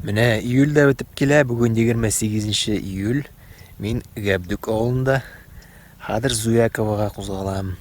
Менә июль дә бетеп килә, бүген 28 июль. Мин Гәбдүк авылында. Хәзер Зуяковага кузгалам.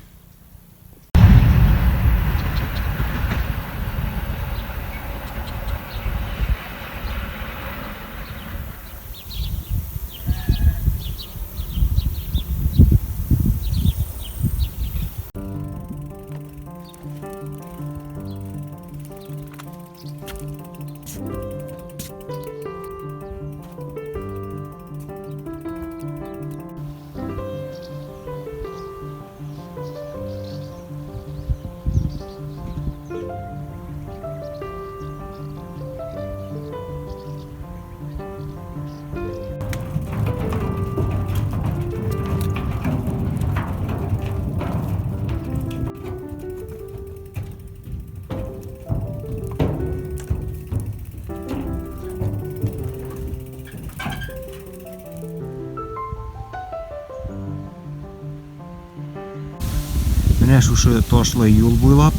Менә шушы ташлы юл буйлап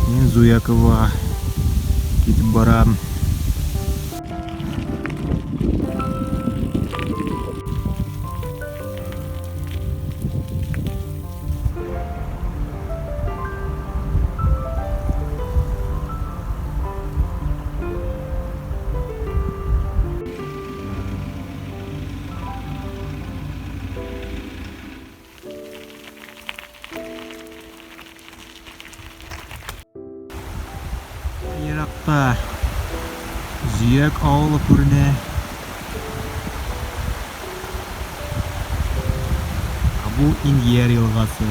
мин Зуяковага китеп барам. Еракта Зөяк авылы күренә. Ә бу Ингияр елгасы.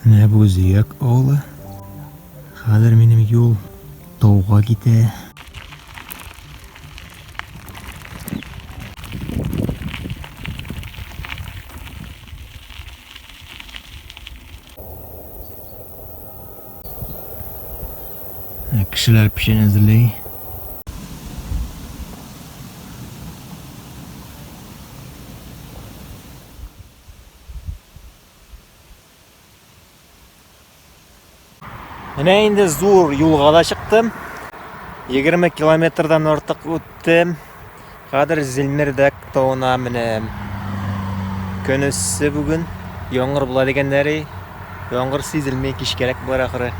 Менә бу Зөяк авылы. Хәзер минем юл тауга китә. Кешеләр печән әзерли. Менә инде зур юлга да чыктым. 20 километрдан артык үттем. Хәзер Зилмирдәк тавына менәм. Көн эссе бүген. Яңгыр була дигәннәре. Яңгыр сизелми, кичкәрәк булыр ахыры.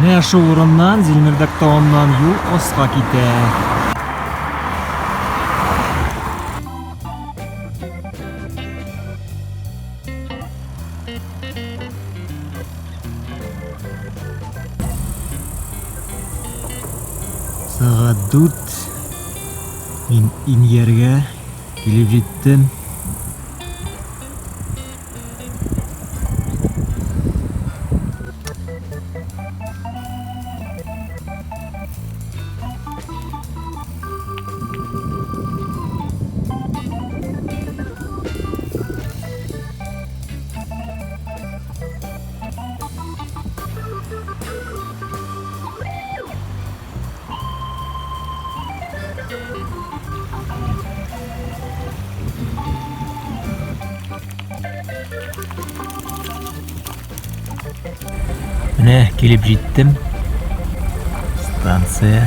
Менә шул урыннан, Зилмирдәк тавыннан юл аска китә. Сәгать 4. Мин Иньяргә килеп җиттем. Менә килеп җиттем. Станция.